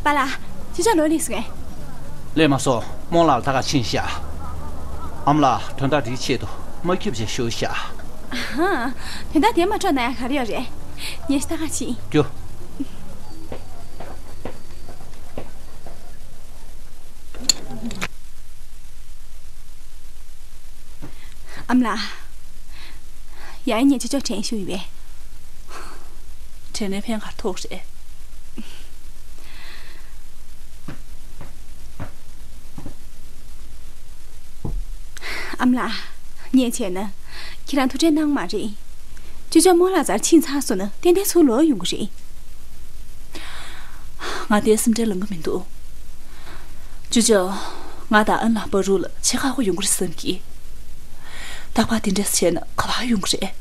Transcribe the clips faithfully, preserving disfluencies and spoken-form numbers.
པཱ་ལགས། ཅི་ཅོག་ལོག་སླེབས་སོང་ངས། སླེབས་མ་སོང་། རྨོ་ལགས་ལ་ལྟ་ག་ཕྱིན་ཤག་ཨ་མ་ལགས་དོན་དག་འདིའི་ཆེད་དུ་མ་སྐྱིད་པ་ཅིག་ཞུ་ཤག་ཨ་ཧ། དོན་དག་དེ་མ་འཕྲོག་ན་ཡང་ག་རེ་ཡོད་རེད། ངས་ལྟ་ག་ཕྱིན། རྒྱུ། ཨ་མ་ལགས། ཡ་ཡ། ངས་ཅི་ཅོག་དྲན་ཞུ་ཡི་བས། དྲན་ནས་ཕན་ག་རེ་ཐོགས་རེད། ཨ་མ་ལགས། ངས་བྱས་ན། ཁྱེད་རང་ཐུགས་ཁྲལ་གནང་མ་རེད། ཅོ་ཅོ་རྨོ་ལགས་རྩར་ཕྱིན་ཚར་སོང་ན་ཏན་ཏན་ཚུར་ལོག་ཡོང་གི་རེད། ང་དེ་སེམས་ཁྲལ་ལངས་གི་མི་འདུག་ཅོ་ཅོ། ང་དང་ཨན་ལགས་བར་དུ་ལ་ཆེས་ཁག་པོ་ཡོང་གི་རེད་བསམ་གི། རྟག་པར་དེ་འདྲས་བྱས་ན་ག་པར་ཡོང་གི་རེད།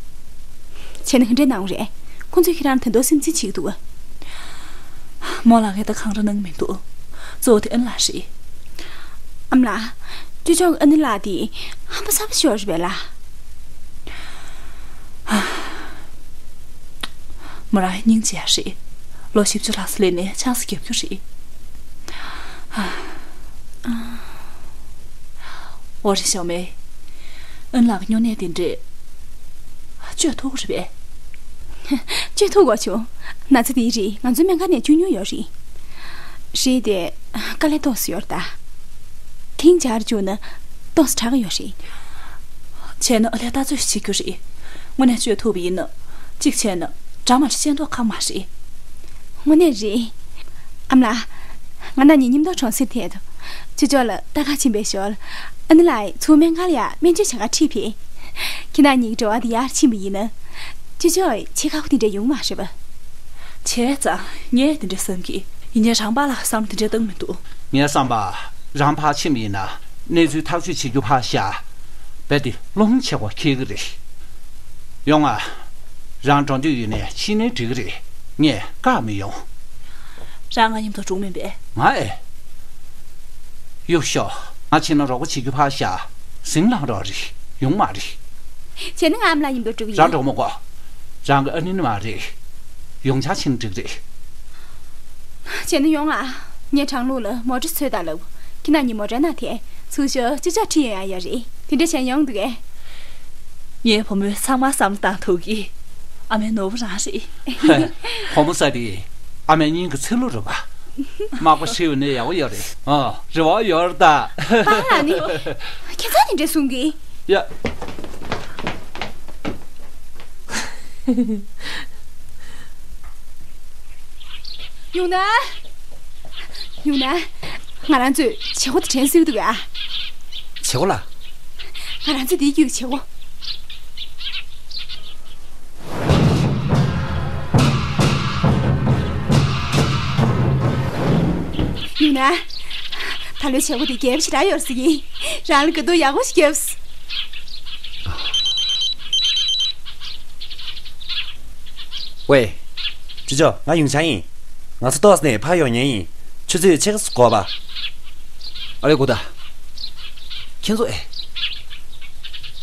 བྱས་ན་ག་འདྲས་གནང་གི་རེད། ཁོང་ཚོས་ཁྱེད་རང་ལ་ད་དུང་སེམས་ཁྲལ་བྱེད་ཀྱི་འདུག་རྨོ་ལགས་ཀྱིས་ད་གང་རང་གནང་གི་མི་འདུག་གཙོ་བོ་དེ་ཨན་ལགས་རེད། ཨ་མ་ལགས། ཅོ་ཅོ་གི་ཨ་ནེ་ལགས་དེ་ཧམ་པ་ཚ་པོ་ཞིག་རེད་པས་ལགས། མོ་རང་སྙིང་རྗེ་ཡག་རེད། ལོ་བཞི་བཅུ་ལྷག་ཙམ་སླེབས་ནས་ཆང་ས་རྒྱག་རྒྱུ་རེད། འོ་རེད། ཞའོ་མེ། ཨན་ལགས་ཀྱི་སྨྱོ་ནད་དེ་འདྲས་བཅོས་ཐུབ་ཀྱི་རེད་པས། བཅོས་ཐུབ་དགོས་བྱུང་། ན་ཚ་དེའི་རིགས་ང་ཚོའི་སྨན་ཁང་ནས་བཅོས་མྱོང་ཡོད་རེད། རེད་དེ། དཀའ་ལས་ཏོག་ཙམ་ཡོད་རེད་ད། ཐེངས་བརྒྱར་བཅོས་ན་ཏོག་ཙམ་དྲག་གི་ཡོད་རེད། བྱས་ན་ཨ་ལས་ལྟ་ཚོད་བྱེད་རྒྱུ་རེད། དངོས་གནས་བཅོས་ཐུབ་པ་ཡིན་ན། གཅིག་བྱས་ན་དགྲ་མ་འདྲ་ཤེས་མདོག་ཁ་པོ་མ་རེད། དངོས་གནས་རེད། ཨ་མ་ལགས། ང་ན་ནིང་ཉིན་ཐོ་གྲོང་གསེབ་ཐད་དུ། ཅོ་ཅོ་ལ་ལྟ་ག་ཕྱིན་པའི་ཞོར། ཨ་ནེ་ལགས་ཚུར་སྨན་ཁང་ལ་ཡ་སྨན་བཅོས་བྱ་ག་ཁྲིད་ཕེབས། ཁྱེད་རང་གཉིས་ཀྱི་འབྲེལ་བ་དེ་ཡར་ཕྱིན་པ་ཡིན་ན། ཅོ་ཅོ་ཡི་ཆེད་ཁག་པོ་དེ་འདྲ་ཡོང་མ་རེད་པ། བྱས་ཙང་ངས་དེ་འདྲ་བསམ་གི། ཡིན་ནའི་རང་པཱ་ལགས་བསམ་བློ་དེ་འདྲ་བཏང་མི་འདུག་ངའི་བསམ་པ། རང་ཕར་ཕྱིན་པ་ཡིན་ན་གནས་ཚུལ་ཐག་གཅོད་བྱེད་རྒྱུ་ཕར་བཞག་རྦད་དེ་བློ་ངན་ཆེ་བ་འཁེལ་གི་རེད། ཡོང་ང་། རང་འགྲོ་འདོད་ཡོད་ནའི་ཕྱིན་ནའི་འགྲིག་གི་རེད། ངས་བཀག་མི་ཡོང་། རང་ང་མཉམ་དུ་འགྲོ་མིན་པས། ང་ཨེ། གཡུག་ཤོག་ང་ཕྱིན་ན་རོགས་པ་བྱེད་རྒྱུ་ཕར་བཞག་ཟིང་ལངས་རོགས་རེད། ཡོང་མ་རེད། བྱས་ན་ང་ཨ་མ་ལགས་མཉམ་དུ་འགྲོ་གི་ཡིན། རང་འགྲོ་མི་དགོས། རང་གི་ཨ་ནེ་ནི་མ་རེད། ཡོང་ཆ་ཕྱིན་འགྲིག་རེད། བྱས་ན་ཡོང་ཨ། ངས་གྲང་ལུགས་ལ་མོ་ཊ་བཟོས་དང་ལབ། ཁྱེད་རྣམ་གཉིས་མོ་ཊ་ནང་ཐད། ཚུར་ཤོག་ཅོ་ཅོ་ཁྲིད་ཡོང་ཡ་ཡོད་རེད། དེ་འདྲ་བྱས་ན་ཡོང་འདུག་གས། ངའི་བུ་མོས་ཚང་མ་བསམ་བློ་བཏང་ཐུབ་གི། ཨ་མའི་ནོར་བུ་རང་རེད། ཧེ། བུ་མོ་ཟེར་དེ། ཨ་མའི་སྙིང་གི་ཚིལ་ལུ་རེད་པ། མག་པ་ཧྲིལ་བ་ནི་ཡག་པོ་ཡོད་རེད། ཨ། རེ་བ་ཡོད་རེད་ད། པཱ་ལགས་ནི། ཁྱེད་ཚོ་དེ་འདྲ་གསུང་གི། ཡ། ཡོང་ན། ཡོང་ན། ང་རང་ཚོས་བྱེད་སྒོ་དེ་དྲན་སྲིད་འདུག་ག་བྱེད་སྒོ་ལ། ང་རང་ཚོས་དེའི་རྒྱུད་བྱེད་སྒོ། ཡོང་ན། ད་ལོའི་བྱེད་སྒོ་དེ་རྒྱས་པོ་ཞེ་དྲག་ཡོད་སྲིད་ཀྱི། རང་ལ་དགའ་སྡུག་ཡག་པོ་ཞིག་བརྒྱབ། ཝེ། ཅོ་ཅོ། ང་ཡུང་ཆང་ཡིན། ང་ཚོ་ཏོག་ཙམ་ནས་ཕར་ཡོང་མཁན་ཡིན། ཆུ་ཚོད་ཕྱེད་ཀ་ཙམ་འགོར་བ། ཨ་ལས་གོ་ད། ཁྱེད་ཚོ་ཨེ།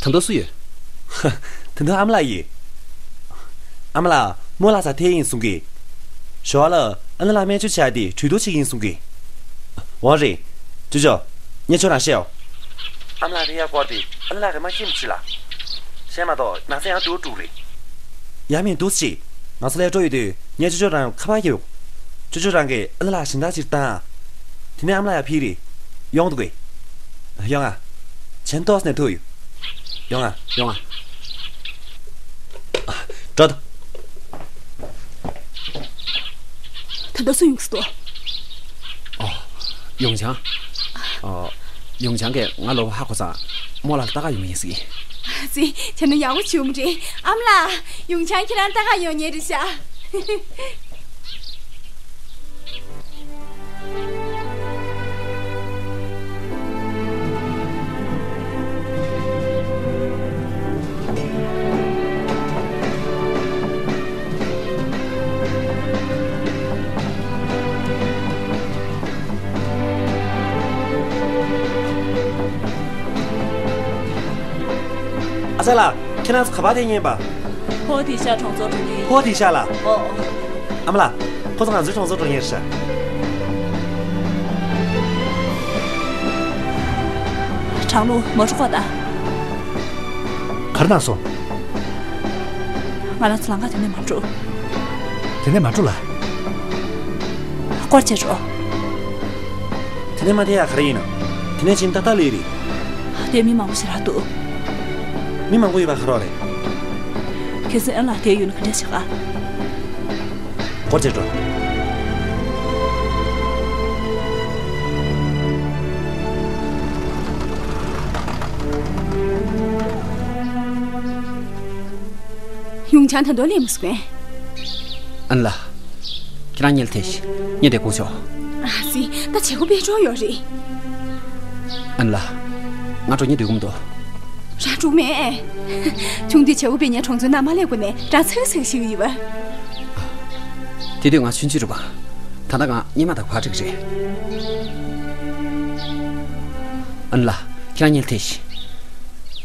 ད་དུང་སུ་ཡོད། ད་དུང་ཨ་མ་ལགས་ཡིན། ཨ་མ་ལགས་རྨོ་ལགས་རྩར་ཐད་ཡིན་གསུང་གི། ཞོར་ལ་ཨ་ནེ་ལགས་སྨན་བཅོས་བྱས་ཏེ་གྲོས་བསྡུར་བྱེད་ཀྱི་ཡིན་གསུང་གི། འོ་རེད། ཅོ་ཅོ། ངས་ཁྱོད་རང་བཤད་ཡོང་། ཨ་མ་ལགས་རེད་ཡ། སྐོར་དེ་ཨ་ནེ་ལགས་ཀྱིས་མ་ཤེས་མི་བྱེད་ལ། བཤད་མ་གཏོགས་ན་ཚ་ཡང་སྡུག་འགྲོ་གི་རེད། ཡ་མི་འདུག་ཅིག་ང་ཚོ་ལས་འགྲོ་ཡོད་དུས་ངས་ཅོ་ཅོ་རང་ཁ་པར་བརྒྱབ་ཡོང་། ཅོ་ཅོ་རང་གིས་ཨ་ནེ་ལགས་གཞན་དག་ཅིག་བཏང་ཨ། དེ་ནས་ཨ་མ་ལགས་ཡར་ཕེབས་རེད། ཡོང་འདུག་གས། ཡོང་ཨ། གཞན་ཏོག་ཙམ་ནས་ཐུག་ཡོང་། ཡོང་ཨ། ཡོང་ཨ། འགྲོ་ད། ད་ལྟ་སུ་ཡོང་གི་འདུག་ཨོ། ཡུང་ཆང་། ཨོ། ཡུང་ཆང་གིས་ང་ལོ་ཧ་གོ་ཙང་རྨོ་ལགས་ལ་ལྟ་ག་ཡོང་ཡིན་ཟེར་གི། ཙི། བྱས་ན་ཡག་པོ་བྱུང་རེད། ཨ་མ་ལགས། ཡུང་ཆང་ཁྱེད་རང་ལྟ་ག་ཡོང་མཁན་རེད་ཤག་ཨ་ཅག་ལགས། ཁྱེད་རང་ཚོ་ག་པར་ཐད་མཁན་པ། ཕོ་བོ་དེ་ཤག་གྲོང་ཚོར་འགྲོ་མཁན་ཡིན། ཕོ་བོ་དེ་ཤག་ལགས། ཨོ། ཨ་མ་ལགས། ཁོ་ཚོ་ང་ཚོའི་གྲོང་ཚོར་འགྲོ་མཁན་རེད་ཤག་ཁྲང་ལུ་མོ་ཊ་ཁོ་ད། ག་རེ་གནང་སོང་། ང་རང་ཚོ་ལམ་ཁ་དེ་ནས་མ་འགྲོ། དེ་ནས་མ་འགྲོ་ལ། སྐོར་བྱེད་འགྲོ། དེ་ནས་མ་དེ་ཡ་ག་རེ་ཡིན་ན། དེ་ནས་ཕྱིན་ཏག་ཏག་ལས་རེད། དེ་མི་མང་པོ་ཞིག་རག་འདུག་མི་མང་པོ་ཡོད་པ་ག་རེ་རེད། ཁྱེད་ཚོས་ཨན་ལགས་དེ་ཡུལ་ནས་ག་འདྲ་བྱེད་ག་སྐོར་བྱེད་འགྲོ། ཡུང་ཆང་ད་དུང་སླེབས་མ་སོང་ངས། ཨན་ལགས། ཁྱེད་རང་གཉིད་ཐེ་ཤི། ངས་དེ་སྒུག་ཆོག་ཨ་ཙི། ད་བྱེད་སྒོ་སྤེལ་འགྲོ་ཡོད་རེད། ཨན་ལགས། ང་འགྲོ་སྙིང་འདོད་ཀྱི་མི་འདུག་རང་འགྲོ་མེད། ཆུང་དུས་བྱེད་སྒོ་སྤེལ་ཉན་གྲོང་ཚོའི་ནང་མ་སླེབས་གོང་ནས་རང་ཚེག་ཚེག་ཤིག་ཡོད་པ། དེ་དུས་ང་ཆུང་ཆུང་རེད་པ། ད་ལྟ་ང་སྙེ་མ་དང་བག་ཕྲུག་རེད། ཨན་ལགས། ཁྱེད་རང་གཉིད་ཐེ་ཤི།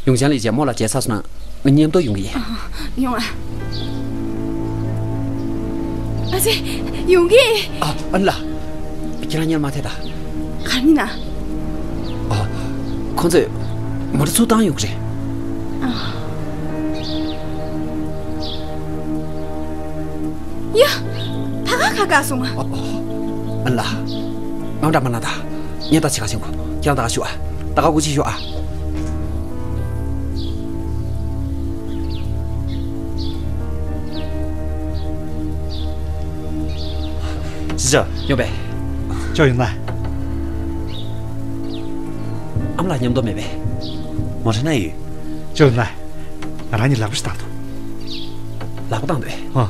ཡུང་ཆང་ལས་བྱས་མོ་ལ་བྱས་ཚར་སོང་ན་ང་མཉམ་དུ་ཡོང་གི་ཡིན། ཨ། ཡོང་ཨ། ཨ་ཙི། ཡོང་གི། ཨ། ཨན་ལགས། ཁྱེད་རང་གཉིད་མ་ཐེ་ད། གར་མི་ན། ཨ། ཁོང་ཚོས་མོ་ཊ་ཚུར་བཏང་ཡོང་གི་རེད། ཨ། ཡ། ད་ག་ག་ག་སོང་ཨ། ཨ། ཨན་ལགས། ང་འདྲ་མ་ན་ད། ངས་ད་ཅི་ག་ཤེས་གོ། ཁྱེད་རང་ད་ག་ཤོག་ཨ། ད་ག་སྒུག་ཅིག་ཤོག་ཨ། ཅི་བྱ། ཡོང་པས། ཅོ་ཡོང་ན། ཨམ་ལགས་མཉམ་དུ་མེད་པས། མོ་ཊ་ན་ཡོད། ཅོ་ཡོང་ན། ང་རང་གཉིས་ལག་པ་ཞིག་བཏང་འདུག་ལག་པ་བཏང་འདུག་ཨ།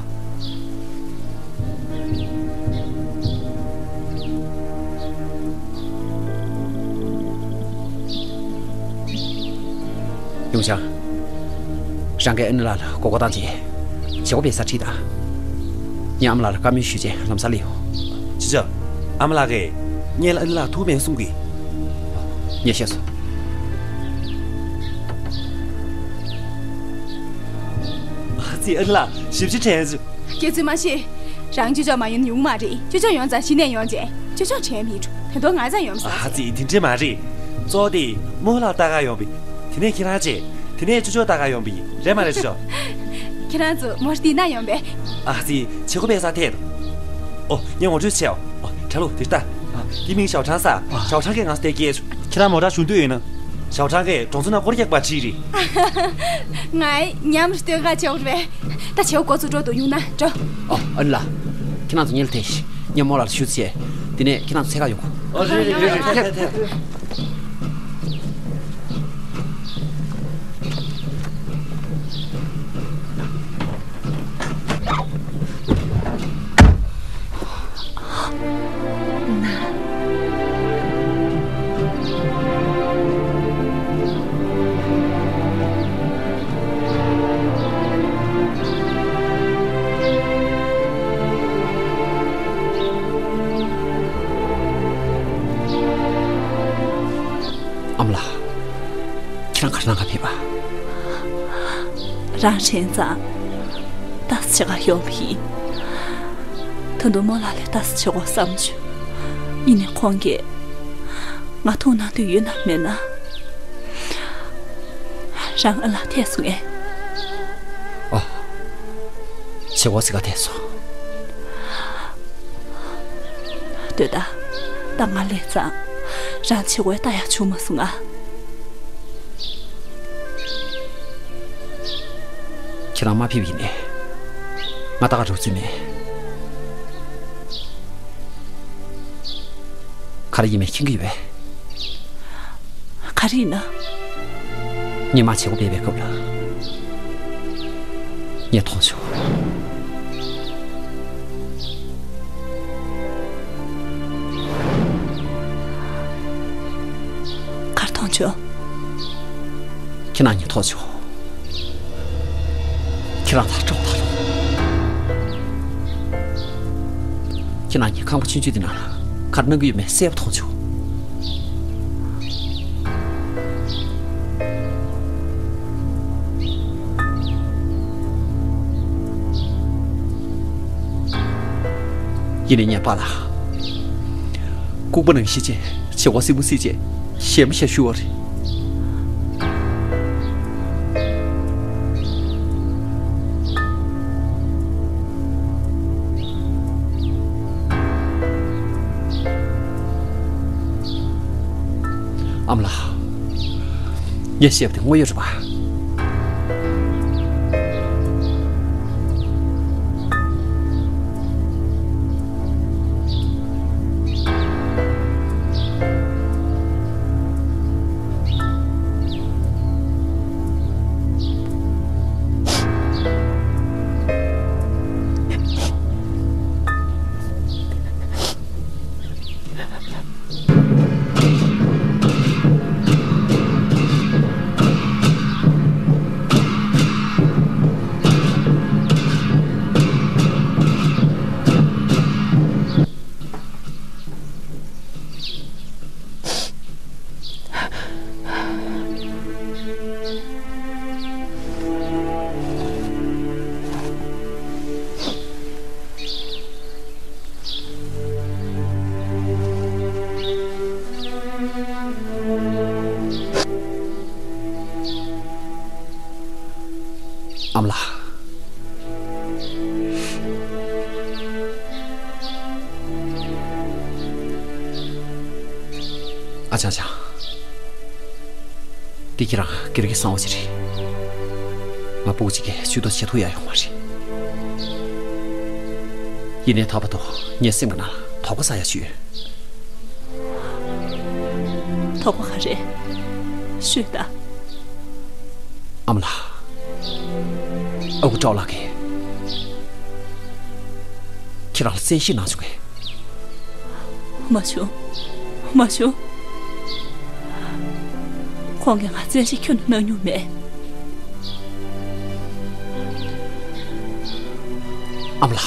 ཡུང་ཆང་། རང་གིས་ཨན་ལགས་ལ་མགོ་སྐོར་བཏང་རྗེས། བྱེད་སྒོ་སྤེལ་སར་ཁྲིད་དང་། ངས་ཨམ་ལགས་ལ་བཀའ་མོལ་ཞུས་རྗེས་ལམ་སང་སླེབས་ཡོང་། ཅི་བྱ། ཨམ་ལགས་ཀྱིས་ངས་ལ་ཨན་ལགས་ཐུག་མེད་གསུང་གི། ངས་ཤེས་སོང་། ཨ་ཙི། ཨན་ལགས་ཞིབ་ཅིག་དྲན་སོང་། སྐྱེ་ཚུལ་མ་ཤེས། རང་ཅོ་ཅོ་མ་ཡོང་ན་ཡོང་མ་རེད། ཅོ་ཅོ་ཡོང་ཙང་གཞི་ནས་ཡོང་རྗེས་ཅོ་ཅོ་དྲན་མི་འགྲོ། ད་དུང་ང་ཙང་ཡོང་སོང་ཨ་ཟེར། ཙི། དེ་འདྲ་མ་རེད། གཙོ་བོ་དེ་མོ་ལ་ལྟ་ག་ཡོང་པས། དེ་ནས་ཁྱེད་རང་བྱས། དེ་ནས་ཅོ་ཅོ་ལྟ་ག་ཡོང་པས། རེད་མ་རེད་ཅོ་ཅོ། ཁྱེད་རང་ཚོ་མོ་འདི་ན་ཡོང་པས། ཨ་ཙི། བྱེད་སྒོ་སྤེལ་ས་ཐད། ཨོ། ངས་ངོ་སྤྲོད་བྱས། ཨོ། གྲྭ་ལོ་དེ་ལྟ། དེ་མིང་ཞའོ་ཁྲང་ཟེར། ཞའོ་ཁྲང་གིས་ང་སྟེར་གྱིས། ཁྱེད་རང་མོ་ཊ་ཞུ་འདོད་ཡོད་ན། ཞའོ་ཁྲང་གིས་གྲོང་ཚོ་ནང་སྐོར་རྒྱག་པར་ཁྲིད་རེད། ང་མཉམ་རུ་སྟོན་ག་བྱེད་འོ་རེད། ད་བྱེད་འགོ་ཚུགས་འགྲོ་འདུག་ཡོང་ན་འགྲོ། ཨོ། ཨ་ནི་ལགས། ཁྱེད་རང་ཚོ་ཉལ་ཐེངས་ཤིག་ངས་མོ་ལ་ཞུ་བྱས། དེ་ནས་ཁྱེད་རང་ཚོ་འཚོལ་ག་ཡོང་གོ། ཨོ། རེད་རེད་རེད་རེད། ཨ་མ་ལགས། ཁྱེད་རང་ག་རེ་གནང་ག་ཕེབས་པ། རང་དྲན་ཙང་ལྟ་ས་བྱེད་ག་ཡོང་བ་ཡིན། ད་དུང་རྨོ་ལགས་ལ་ལྟ་ས་བྱེད་དགོས་བསམ་བྱུང་། ཡིན་ནའི་ཁོང་གིས་ང་ཐུག་གནང་འདོད་ཡོད་ན་མེད་ན། རང་ཨ་ལགས་ཐད་སོང་ངས། ཨོ། བྱེད་དགོས་ཟེར་ག་ཐད་སོང་། ལྟོས་དང་། ད་ང་སླེབས་ཙང་རང་བྱེད་དགོས་ལྟ་ཡག་བྱུང་མ་སོང་ང་། ཁྱེད་རང་མ་ཕེབས་ཡིན་ནས། ང་ད་ག་འགྲོ་རྩིས་མེད། ག་རེ་ཡིན་མིན་མཁྱེན་གྱི་ཡོད་པས། ག་རེ་ཡིན་ན། ངས་མ་བྱེད་སྒོ་སྤེལ་བའི་སྐབས་ལ། ངས་མཐོང་བྱུང་། ག་རེ་མཐོང་བྱུང་། ཁྱེད་རང་གཉིས་མཐོང་བྱུང་། ཁྱེད་རང་ལ་སྤྲོ་བ་ལངས། ཁྱེད་རང་གཉིས་ཁང་པ་ཆུང་ཆུང་འདི་ནང་ལ་ག་རེ་གནང་གི་ཡོད་མེད་གསལ་པོ་མཐོང་བྱུང་། ཡིན་ནའི་ངས་པཱ་ལགས། ལྐུགས་པ་ནང་བཞིན་བྱས་བྱེད་སྒོ་སྲིན་མོ་སྲིད་བྱས་ཞེ་མ་ཞེ་ཞུ་བ་རེད། ཨ་མ་ལགས། ངས་བཤད་པ་དེ་དངོས་ཡོད་རེད་པ། ཨ་མ་ལགས། ཨ་ཅང་ཅང་། འདི་ཁྱེད་རང་སྒེར་གྱི་གསང་བ་ཅིག་རེད། ང་སྤུ་གུ་གཅིག་གིས་ཇུས་གཏོགས་བྱེད་ཐུབ་ཡ་ཡོད་མ་རེད། ཡིན་ནའི་ད་བར་དུ་ངའི་སེམས་ཀྱི་ནང་ལ་དོགས་པ་ཟ་ཡ་ཅིག་ཡོད། དོགས་པ་ག་རེ། ཤོད་དང་། ཨ་མ་ལགས། ཨ་ཁུ་ཀྲའོ་ལགས་ཀྱིས་ཁྱེད་རང་ལ་བཙན་ཤེད་གནང་བྱུང་ངས། མ་བྱུང་། མ་བྱུང་། ཁོང་གིས་ང་བཙན་ཤེད་ཁྱོན་ནས་གནང་མྱོང་མེད། ཨ་མ་ལགས།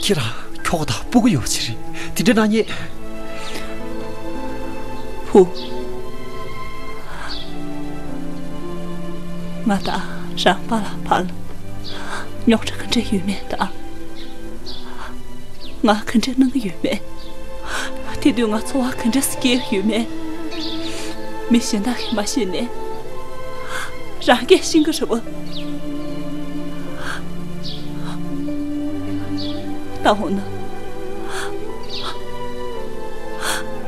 ཁྱེད་རང་ཁྱོ་ག་དང་སྤུ་གུ་ཡོད་པ་ཅིག་རེད། དེ་འདྲ་གནང་ཉེན། བུ། ང་དང་རང་པཱ་ལགས་བར་ལ་རྙོག་དྲ་ག་འདྲ་ཡོད་མེད་དང་། ང་ག་འདྲ་གནང་གི་ཡོད་མེད། དེ་དུས་ང་ཚོར་བ་ག་འདྲ་སྐྱེ་གི་ཡོད་མེད། མི་གཞན་དག་གིས་མ་ཤེས་ནའི། རང་གིས་ཤེས་ཀྱི་རེད་པ། ད་འོ་ན།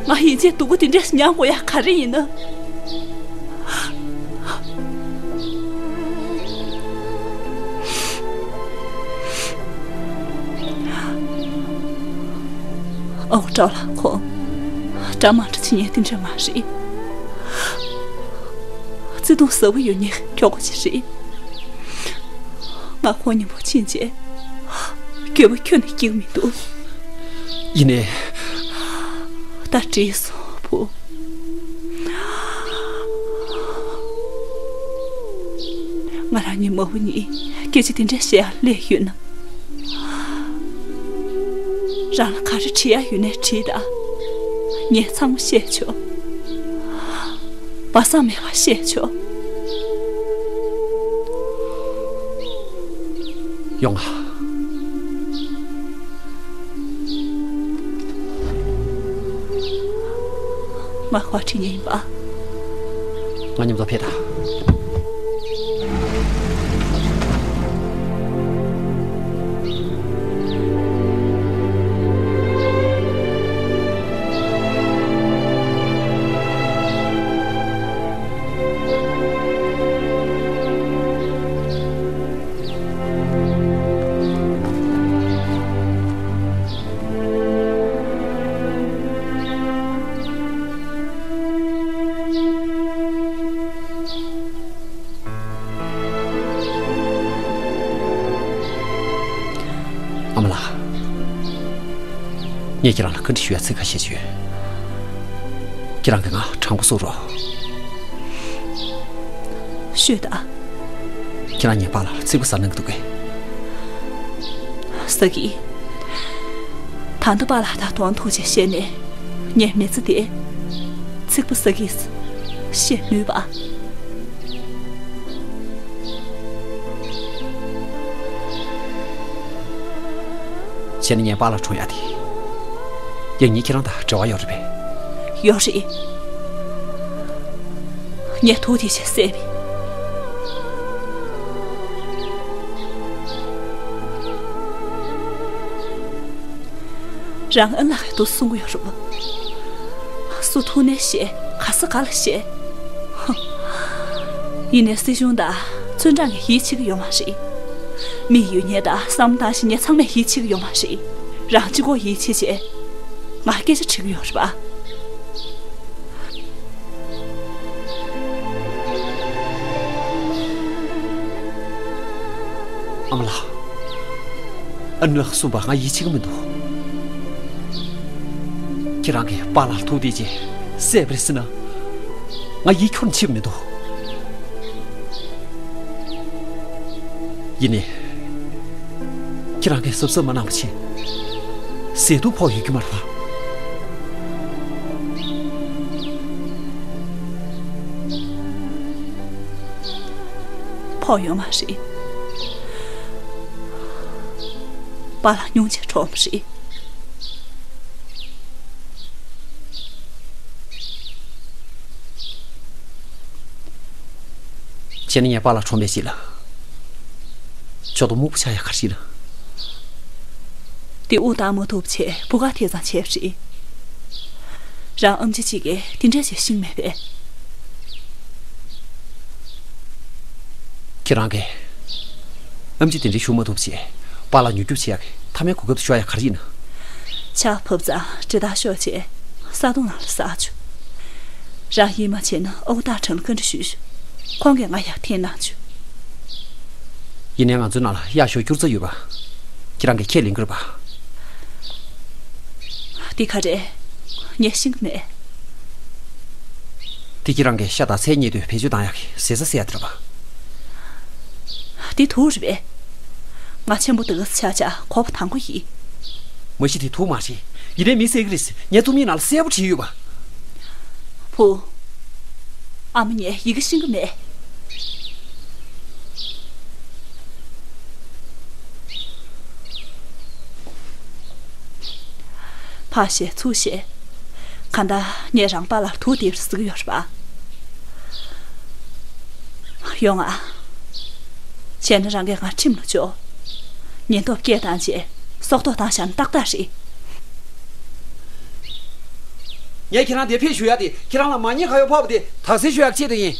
ང་ཡིན་ཚད་སྡུག་པོ་དེ་འདྲས་མྱང་དགོས་ཡ་ག་རེ་ཡིན་ན། ཨོ་ཀྲོ་ལགས། ཁོང་འདྲ་མ་འདྲ་བྱེད་མཁན་དེ་འདྲ་མ་རེད། བརྩེ་དུང་ཟབ་པོ་ཡོད་མཁན་ཁྱོ་ག་ཅིག་རེད། ང་ཁོང་མཉམ་པོ་ཕྱིན་རྗེས་འགྱོད་པ་ཁྱོན་ནས་སྐྱེ་གི་མི་འདུག། ཡིན་ནའི། ད་འགྲིག་སོང་བུ། ང་རང་གཉིས་མ་བུ་གཉིས་སྐད་ཆ་དེ་འདྲ་བཤད་ཡ་སླེབས་ཡོད་ན། རང་ལ་ག་རེ་དྲི་ཡ་ཡོད་ནའི་དྲིས་དང་། ངས་ཚང་མ་བཤད་ཆོག། སྦ་གསང་མེད་པར་བཤད་ཆོག། ཡོང་ང་། ང་ཁོ་ཁྲིད་ཉན་ཡིན་པ། ང་མཉམ་དུ་ཕེབས་དང་། ཨ་མ་ལགས། ངས་ཁྱེད་རང་ལ་བཀའ་འདྲི་ཞུ་ཡ་ཚིག་ཁ་ཤས་ཤིག་ཡོད། ཁྱེད་རང་གིས་ང་དྲང་པོ་གསུང་རོགས། ཤོད་དང་། ཁྱེད་རང་ངའི་པཱ་ལགས་ལ་ཚིག་པ་ཟ་གནང་གི་འདུག་གས། ཟ་གི། ད་ལྟ་པཱ་ལགས་དང་གདོང་ཐུག་བྱས་བཤད་ནས་ངས་མི་ཚེ་འདི་ཚིག་པ་ཟ་གིས་བཤད་ནུས་པ། བྱས་ན་ངའི་པཱ་ལགས་གྲོངས་ཡ་དེ། ཡང་སྙིང་ཁྱེད་རང་དང་འབྲེལ་བ་ཡོད་རེད་པས། ཡོད་རེད། ངས་དུག་དེ་བྱས་བསད་པས། རང་ཨ་ལགས་ཀྱིས་འདུག་གསུང་གི་ཡོད་རེད་པ། ཐུགས་ནས་བཤད། ག་ས་ག་ལ་བཤད། ཧ། ཡིན་ནའི་སྲིད་གཞུང་དང་ཚོན་ཀྲང་གིས་ཡིད་ཆེས་ཀྱི་ཡོད་མ་རེད། མི་ཡོད་མཁན་དང་བསམ་བློ་བཏང་ཤེས་མཁན་ཚང་མས་ཡིད་ཆེས་ཀྱི་ཡོད་མ་རེད། རང་གཅིག་པོ་ཡིད་ཆེས་བྱས། ང་སྐད་ཆ་དྲི་གི་ཡོད་རེད་པ། ཨ་མ་ལགས། ཨ་ནུ་ལགས་གསུངས་པ་ང་ཡིད་ཆེས་ཀྱི་མི་འདུག་ཁྱེད་རང་གིས་པཱ་ལགས་ཐུག་བསྡད་རྗེས་བསད་པ་རེད་ཟེར་ན། ང་ཡིད་ཁྱོན་ཆེས་མི་འདུག་ཡིན་ནའི། ཁྱེད་རང་གིས་གཟབ་གཟབ་མ་གནང་བ་བྱས། ཟས་དུག་ཕོག་ཡོད་ཀྱི་མ་རེད་པ། ཕོག་ཡོད་མ་རེད། པཱ་ལགས་སྙུང་གཞི་བྲོ་བ་རེད། བྱས་ན་ངས་པཱ་ལགས་གྲོངས་པའི་རྗེས་ལ། ཇོ་རྡོ་སྨུག་པོ་ཆགས་ཡག་ག་རེ་ཡིན་ན། དེ་དབུགས་བཏང་མ་ཐུབ་བྱས་བུ་ག་དེ་ཙམ་བྱས་པ་རེད། རང་ཨེམ་ཆི་གཅིག་གིས་དེ་འདྲ་བྱས་ཤེས་མེད་པས། ཁྱེད་རང་གིས་ཨེམ་ཆི་དེ་འདྲའི་ཞུ་མ་ཐུབ་བྱས་པཱ་ལགས་མྱུར་སྐྱོབ་བྱེད་ཡག་གི་མཐའ་མའི་གོ་སྐབས་དེ་ཤོར་ཡག་ག་རེ་ཡིན་ན། ཆར་བབས་ཙང་འདྲེད་ཐག་ཤོར་བྱས་ས་དོང་ནང་ལ་ཟགས་བྱུང་། རང་ཡིད་མ་ཆེས་ན་ཨོ་སྟག་ཁྲང་ལ་བཀའ་འདྲི་ཞུས་བྱུང་། ཁོང་གིས་ང་ཡར་འཐེན་གནང་བྱུང་། ཡིན་ནའི་ང་ཚོའི་ནང་ལ་གཡག་ཞོ་སྐྱུར་རྩ་ཡོད་པ། ཁྱེད་རང་གིས་ཁས་ལེན་གྱི་རེད་པ། འདི་ག་རེད། ངས་ཤེས་ཀྱི་མེད། དེ་ཁྱེད་རང་གིས་ཤ་དང་ཚལ་རྙེད་དུས་བེད་སྤྱོད་བཏང་ཡག་གི་ཟས་རྩྭ་ཟེར་ཡག་དེ་རེད་པ། འདི་དུག་རེད་པས། ང་ཆེན་པོ་འདི་ག་ཆ་ཆ་གོ་བ་དང་པོ་ཡིན། མ་གཞི་དེ་དུག་མ་རེད། ཡིན་ནའི་མི་བསད་ཀྱི་རེད་ཟེར་ངའི་རྩོམ་ཡིག་ནང་ལ་གསལ་པོ་བྲིས་ཡོད་པ། བུ། ཨ་མ་ངས་ཡི་གེ་ཤེས་ཀྱི་མེད། ཕར་བཤད་ཚུར་བཤད། གང་ལྟར་ངས་རང་པཱ་ལགས་ལ་དུག་འདེབས་ཟེར་གྱི་ཡོད་རེད་པ། ཡོང་ང་། བྱས་ན་རང་གིས་ང་ཁྲིམས་ལ་འཇོག་ཉེན་རྟོག་པས་སྐད་བཏང་རྗེས་སྲོག་ཐོག་བཏང་བཞག་ན་ཏག་ཏག་རེད། ངས་ཁྱེད་རང་འདིར་ཕེབས་ཞུ་ཡག་དེ་ཁྱེད་རང་ལ་མ་ཉེས་ག་ཡོད་ཕོག་པ་དེ་དག་སེལ་ཞུ་ཡག་ཆེད་དུ་ཡིན།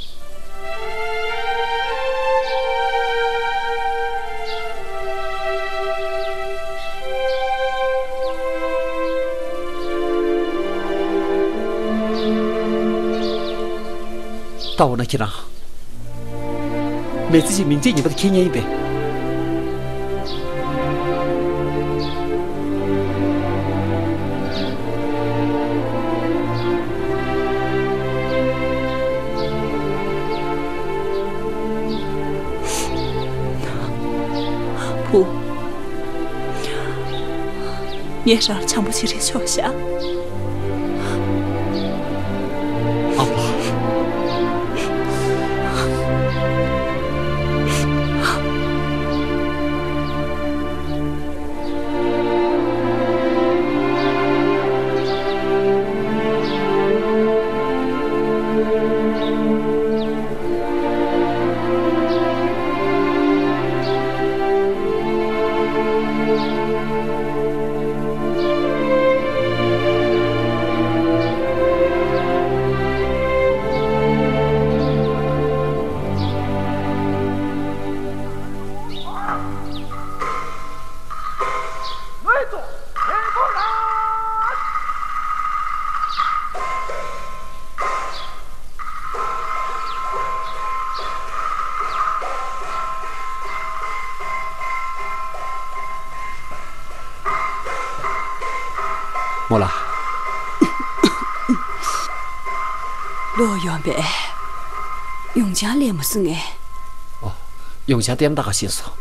ལྟ་འོ་ན་ཁྱེད་རང་། མི་ཚེ་གཅིག་མིང་ཚིག་ངན་པ་དེ་འཁྱེར་མཁན་ཡིན་པས། བུ། ངས་རང་བྱམས་པོ་བྱེད་རིན་ཆོག་བཞག་ཨ་མ། མོ་ལ། ལོག་ཡོང་པས། ཡོང་ཆང་ལེན་མ་སོང་ངས། ཨོ། ཡོང་ཆང་ལྟད་མོ་ལྟ་ག་ཕྱིན་སོང་།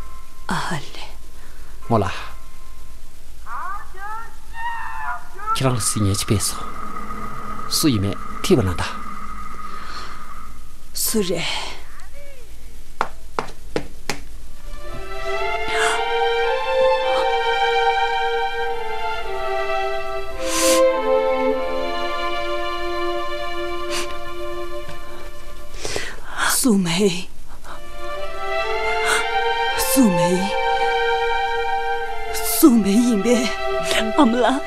ཨ་ལེ། མོ་ལ། ཁྱེད་རང་ལ་ཟིན་ཉེན་ཅིག་ཕེབས་སོང་། སུ་ཡིན་མེད་ཐིག་པ་ལ་ལྟ། སུ་རེད། སུ་མེད། སུ་མེད། སུ་མེད་ཡིན་པས། ཨ་མ་ལགས།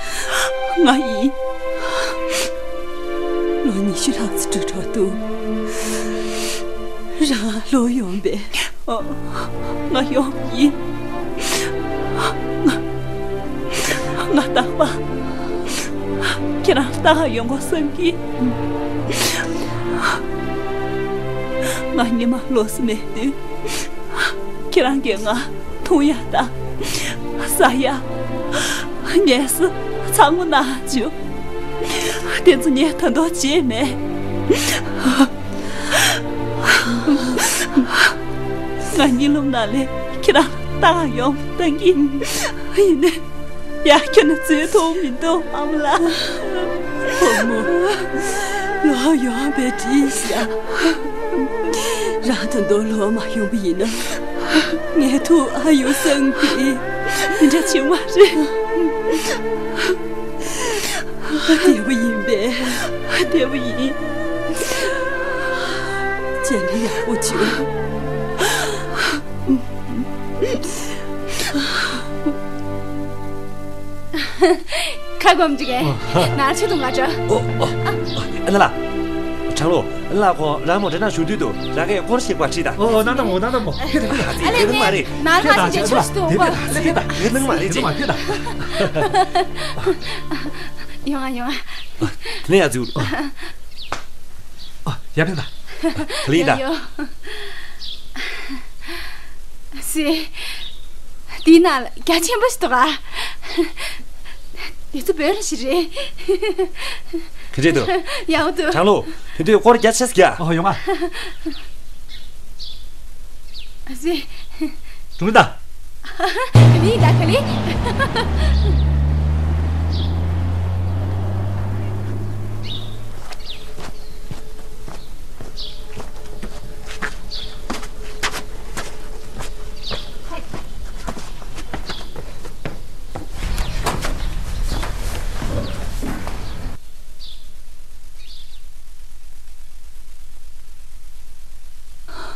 ང་ཡིན། ཉི་ཤུ་ལྷག་ཙམ་འགྲོ་འགྲོ་འདུག་རང་ལོག་ཡོང་པས། ཨོ། ང་ཡོང་ཡིན། ང་ང་རྟག་པར་ཁྱེད་རང་ལྟ་ག་ཡོང་དགོས་བསམ་གྱི། ང་ཉི་མ་ལོག་ས་མེད་དུས། ཁྱེད་རང་གིས་ང་འཐུང་ཡག་དང་ཟ་ཡག་ཉལ་ས་ཚང་མ་གནང་བྱུང་། དེ་ཚོ་ངས་ད་དུང་བརྗེད་མེད། ང་གཉིད་ལམ་ནང་ལ་ཁྱེད་རང་ལྟ་ག་ཡོང་བཏང་གི་ཡིན་ནའི། ཡ། ཁྱོད་ནི་བརྩི་མཐོང་མི་འདུག་ཨ་མ་ལགས། བུ་མོ། ལོག་ཡོང་བས་འགྲིག་ཤག་རང་ད་དུང་ལོག་མ་ཡོང་པ་ཡིན་ན། ངའི་ཐུགས་ཨ་ཡོང་བསམ་གྱི། འདི་འདྲ་བྱུང་བ་རེད། བདེ་པོ་ཡིན་པས། བདེ་པོ་ཡིན། བྱས་ན་ཡག་པོ་བྱུང་། ཁ་སྐོམ་ཅིག་གས། ནར་ཆུ་འཐུང་ག་འགྲོ། ཨོ་ཨོ། ཨ་ན་ལགས། དྲང་ལོ། ཨ་ན་ལགས་ཁོང་རང་མོ་ཊ་ནང་བཞུགས་དུས་དུ་རང་གིས་སྐོར་ཞིག་པར་ཁྲིད་དང་། ཨོ་ཨོ། གནང་དང་མོ། གནང་དང་མོ། ཨ་ལས་ནས་ནར་མ་ཞིག་འཇལ་ཆོག་སྟོན་གོ། ཁྱེད་དང་ཁྱེད་དང་ཁྱེད་དང་ཁྱེད་དང་། ཡོང་ང་ཡོང་ང་། དེ་ནས་ཡར་འཛུལ། ཨ། ཡར་ཕེབས་དང་། ག་ལེ་ཡིན་ད། ཡོ། སི། དེའི་ནང་ལ་རྒྱ་ཆེན་པོ་ཞིག་འདུག་ག་དེ་ཚོ་བོད་ར་ཞིག་རེད། ག་འདྲས་འདུག་ཡག་པོ་འདུག་དྲང་ལོ། དེ་དུས་སྐོར་རྒྱ་ཆེ་ས་རྒྱ། ཨོ་ཡོང་ང་། ཨ་ཙི། གྲུང་ད། ག་ལེ་ད་ག་ལེ།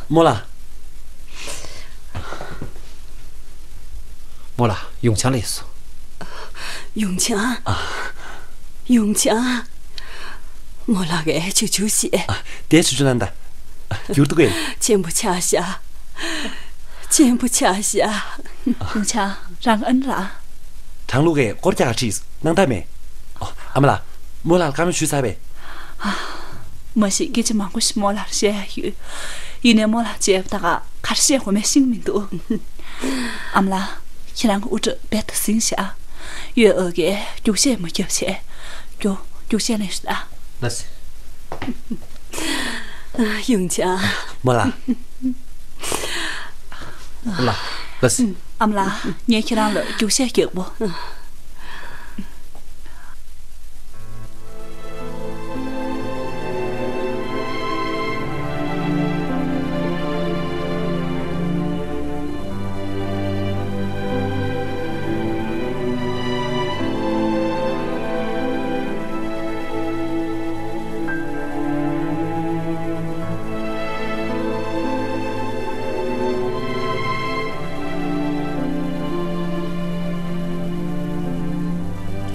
རྨོ་ལགས། རྨོ་ལགས། ཡུང་ཆང་ལས་སོ། ཡུང་ཆང་། ཨ། ཡུང་ཆང་། རྨོ་ལགས་ཀྱིས་ཆུ་ཆུ་ཞེས། ཨ། དེ་ཆུ་ཆུ་ལ་འདའ། འགྱུར་འདུག་གས། ཆེན་པོ་ཆགས་ཤག་ཆེན་པོ་ཆགས་ཤག་ཡུང་ཆང་། རང་ཨ་ནེ་ལགས། དྲང་ལུགས་ཀྱིས་སྐོར་རྒྱག་ཁྲིད་སྣང་དག་མེད། ཨོ། ཨ་མ་ལགས། རྨོ་ལགས་ལ་བཀའ་མོལ་ཞུས་ཚར་བས། མ་གཞི་སྐད་ཆ་མང་པོ་ཞིག་རྨོ་ལགས་ལ་བཤད་ཡ་ཡོད། ཡིན་ནའི་རྨོ་ལགས་བྱས་པ་ད་ག་ག་རེ་བཤད་དགོས་མེད་ཤེས་མི་འདུག་ཨ་མ་ལགས། ཁྱེད་རང་གི་དབུ་སྐྲ་རྦད་དེ་ཟིང་ཤག་ཡོད། ཨོ་ཀེ། རྒྱུག་ཤད་མ་རྒྱབ་བྱས། རྒྱུག་རྒྱུག་ཤད་ལེན་ཤོག་ད། ལགས་སེ། ཡུང་ཆང་། རྨོ་ལགས། ལགས། ལགས་སེ། ཨ་མ་ལགས། ངས་ཁྱེད་རང་ལ་རྒྱུག་ཤད་རྒྱག་པོ།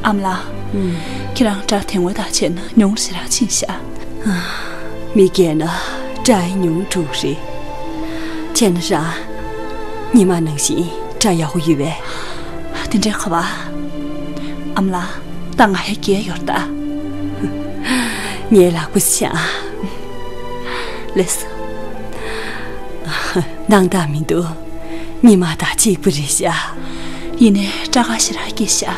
ཨ་མ་ལགས། ཨུམ། ཁྱེད་རང་སྐྲ་དེ་སྔོན་དང་བྱས་ན་ཉུང་རུ་ཞེ་དྲག་ཕྱིན་ཤག་མི་རྒས་ན་སྐྲ་ཡང་ཉུང་འགྲོ་གི་རེད། བྱས་ན་རང་ཉི་མ་ནང་བཞིན་སྐྲ་ཡག་པོ་ཡོད་པས། དེ་འདྲའི་ཁ་བ། ཨ་མ་ལགས། ད་ང་ཧེ་རྒས་ཡོད་ད། ངའི་ལག་པ་བྱ། ལགས་སོ། སྣང་དག་མི་འདུག་ཉི་མ་དང་གཅིག་པ་རེད་ཤག་ཡིན་ནའི་སྐྲ་དཀར་ཞེ་དྲག་སྐྱེས་ཤག་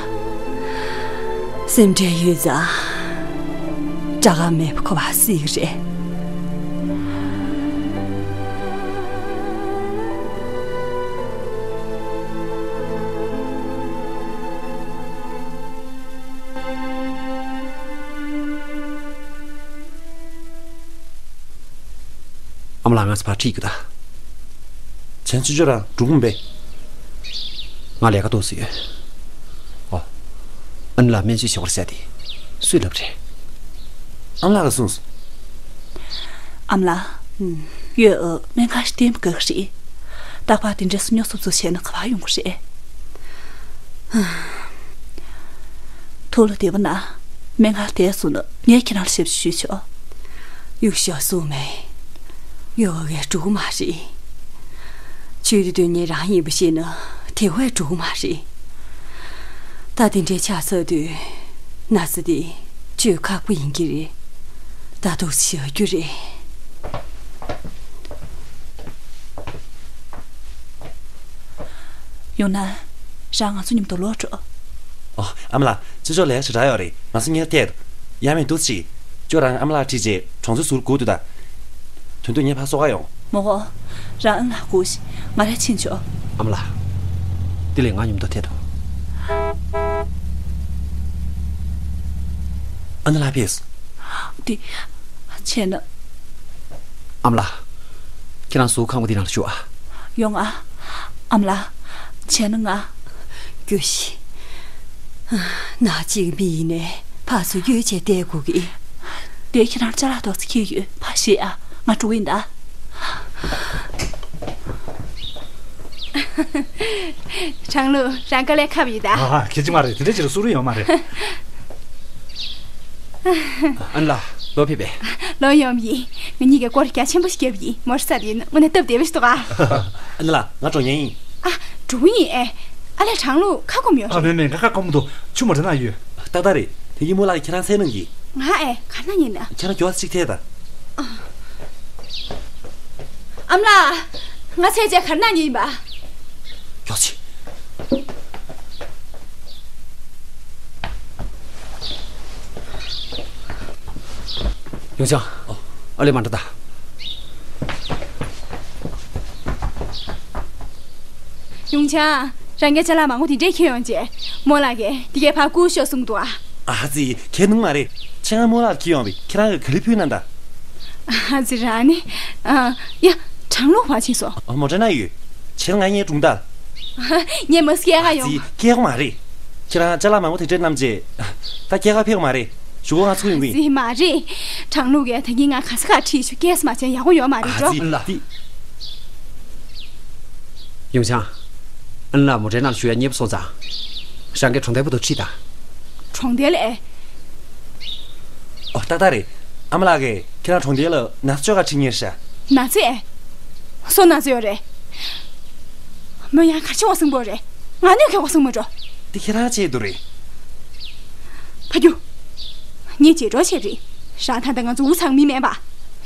སེམས་ཁྲལ་ཡོད་ཙང་། སྐྲ་དཀར་མེད་པ་ཁོ་པ་སྲིད་ཀྱི་རེད། ཨ་མ་ལགས། ང་ཚོ་ཕར་ཁྲིད་རྒྱུ་ད། བྱས་ན་ཆུ་ཆུ་རང་འགྲོ་གི་མ་རེད་པས། ང་ལས་ཀ་ཏོག་ཙམ་ཡོད། ཨོ། ཨ་ནེ་ལགས་སྨན་བཅོས་བྱེད་སྐོར་ཟེར་དེ་སུས་ལབ་རེད། ཨ་མ་ལགས་ཀྱིས་གསུངས་སོང་། ཨ་མ་ལགས། ཨུམ། ཡོད། ཨོ། སྨན་ཁང་ཞིག་བསྟེན་དགོས་ཀྱི་རེད། རྟག་པར་དེ་འདྲས་སུ་སྨྱོ་སུབ་སུབ་བྱས་ན་ག་པར་ཡོང་གི་རེད། ཐུགས་ལ་བདེ་པོ་གནང་། སྨན་ཁང་དེར་སོང་ན་ངས་ཁྱེད་རང་ལ་ཞབས་ཞུ་ཞུས་ཆོག་གཡུག་ཤོག་སུ་མེད། གཡོ་ག་གས་འགྲོ་གི་མ་རེད། ཆོས་དེ་དོན་གཉེར་རང་ཡིན་པ་ཤེས་ན་དེ་བས་འགྲོ་གི་མ་རེད། ད་དེ་འདྲའི་ཆགས་ཚར་དུས་ན་ཚ་དེ་བཅོས་ཁག་པོ་ཡིན་གྱི་རེད། ད་དུང་བྱ་རྒྱུ་རེད། ཡོང་ན། རང་ང་ཚོ་མཉམ་དུ་ལོག་འགྲོ། ཨོ། ཨ་མ་ལགས། ཅོ་ཅོ་ལས་ཞེ་དྲག་ཡོད་རེད། ང་ཚོ་གཉིས་ཐད། ཡ་མེད་འདུག་ཅིག་ཅོ་རང་ཨ་མ་ལགས་ཁྲིད་རྗེས་གྲོང་ཚོ་ཟུར་སྒུག་འདུག་ད། དོན་དུ་ངས་ཕར་བསྐོར་ག་ཡོང་། མོ་གོ། རང་ཨ་མ་ལགས་སྒུག་ཤིག་ང་རང་ཕྱིན་ཆོག་ཨ་མ་ལགས། དེ་ལས་ང་མཉམ་དུ་ཐད་དོ། ཨ་ནེ་ལགས་ཕེབས། དེ། བྱས་ན། ཨ་མ་ལགས། ཁྱེད་རང་ཟུར་ཁང་པ་འདི་ནང་ལ་བཞུགས་ཨ། ཡོང་ཨ། ཨ་མ་ལགས། བྱས་ན་ང་། སྐྱོ་ཤི། ནག་གཅིག་མི་ཡིན་ནས་ཕར་ཚུར་གཡོལ་བྱས་བསྡད་དགོས་ཀྱི། དེ་ཁྱེད་རང་ཅ་ལག་ཏོག་ཙམ་འཁྱེར་ཡོད། ཕར་བཞེས་ཨ། ང་འགྲོ་གི་ཡིན་ད། ཁྲང་ལུ་རང་དཀའ་ལས་ཁག་པོ་ཡིན་ད། ཨ་ཧ། ཁྱེད་ཀྱི་མ་རེད། དེ་འདྲ་ཅིག་ལ་བསུ་རུ་ཡོང་མ་རེད། ཨ་ནེ་ལགས། ལོག་ཕེབས་པས། ལོག་ཡོང་བ་ཡིན། ང་གཉིས་ཀྱིས་སྐོར་རྒྱ་ཆེན་པོ་ཞིག་བརྒྱབ་པ་ཡིན། མོ་ཊ་ས་དེ་ཡིན་ན་དངོས་གནས་སྟབས་བདེ་པོ་ཞིག་འདུག་ག་ཨ་ནེ་ལགས། ང་འགྲོ་མཁན་ཡིན། ཨ། འགྲོ་གི་ཡིན་ཨེ། ཨ་ལས། ཁྲང་ལུ་ཁ་སྐོམ་ཡོད་ཨ། རེད། མེད་མེད། ང་ཁ་སྐོམ་མི་འདུག་ཆུ་མོ་ཊ་ནང་ཡོད། ཏག་ཏག་རེད། དེ་གི་མོ་ལགས་ཁྱེད་རང་འཚོལ་གནང་གི། ང་ཨེ། ག་ན་ཡིན་ན། ཁྱེད་རང་མགྱོགས་ཅིག་ཐད་ད། ཨ་མ་ལགས། ང་འཚོལ་བྱས་ག་ན་ཡིན་པ། མགྱོགས་ཅིག་ཡུང་ཆང་། ཨོ། ཨ་ལས་མ་འགྲོ་ད། ཡུང་ཆང་། རང་གིས་ཅ་ལག་མང་པོ་དེ་འདྲས་འཁྱེར་ཡོང་བྱས། རྨོ་ལགས་ཀྱིས་འདི་གས་ཕར་བསྐུར་ཤོག་གསུངས་འདུག་ཨ། ཨ་ཙི། ཁྱེད་ནུས་མ་རེད། ཁྱེད་རང་རྨོ་ལགས་འཁྱེར་ཡོང་བས་ཁྱེད་རང་གིས་ག་ལེར་ཕུལ་གནང་ད། ཨ་ཙི། རང་ནི། ཨ། ཡ། གྲང་རླུང་བ་ཕྱིན་སོང་། ཨ། མོ་ཊ་ནང་ཡོད། ཁྱེད་རང་ང་གཉིས་སྒྲུང་ད། ངས་མ་སྐྱེལ་ག་ཡོང་། ཨ་ཙི། སྐྱེལ་དགོས་མ་རེད། ཁྱེད་རང་ཅ་ལག་མང་པོ་དེ་འདྲས་བསྣམས་བྱས། ད་སྐྱེལ་ག་ཕེབས་དགོས་མ་རེད། གཞུག་གུ་ང་ཚུར་ཡོང་གི་ཡིན། ཙི། མ་རེད། གྲང་རླུང་གིས་ད་གིན་ང་ག་ས་ག་ཁྲིད་ཤོག་སྐྱེལ་ས་མ་བྱས་ཡག་པོ་ཡོད་མ་རེད། ཨ་འགྲོ། ཙི། ལ། དེ། ཡུང་ཆང་། ཨ་ནེ་ལགས་མོ་ཊའི་ནང་ལ་བཞུགས་ཡ་མཉེས་པོ་སོང་ཙང་། རང་གིས་གྲོང་རྡལ་བར་དུ་ཁྲིད་དང་། གྲོང་རྡལ་ཨེ། ཨོ། ཏག་ཏག་རེད། ཨ་མ་ལགས་ཀྱིས་ཁྱེད་རང་གྲོང་རྡལ་ལ་ན་ཚ་བཅོས་ག་ཁྲིད་མཁན་རེད་ཤག་ན་ཚ་ཨེ། སུ་ན་ཚ་ཡོད་རེད། མོ་ཡང་ག་རེ་བྱེད་དགོས་བསམ་གྱི་ཡོད་རེད། ང་གནོད་སྐྱེལ་དགོས་བསམ་གྱི་མི་འགྲོ། འདི་ཁྱེད་རང་ཆེད་དུ་རེད། ཕར་རྒྱུགས། ངས་བརྗེད་འགྲོ་བྱས་རེད། རང་ད་ལྟ་ང་ཚོ་འུ་ཚང་མི་མིན་པ།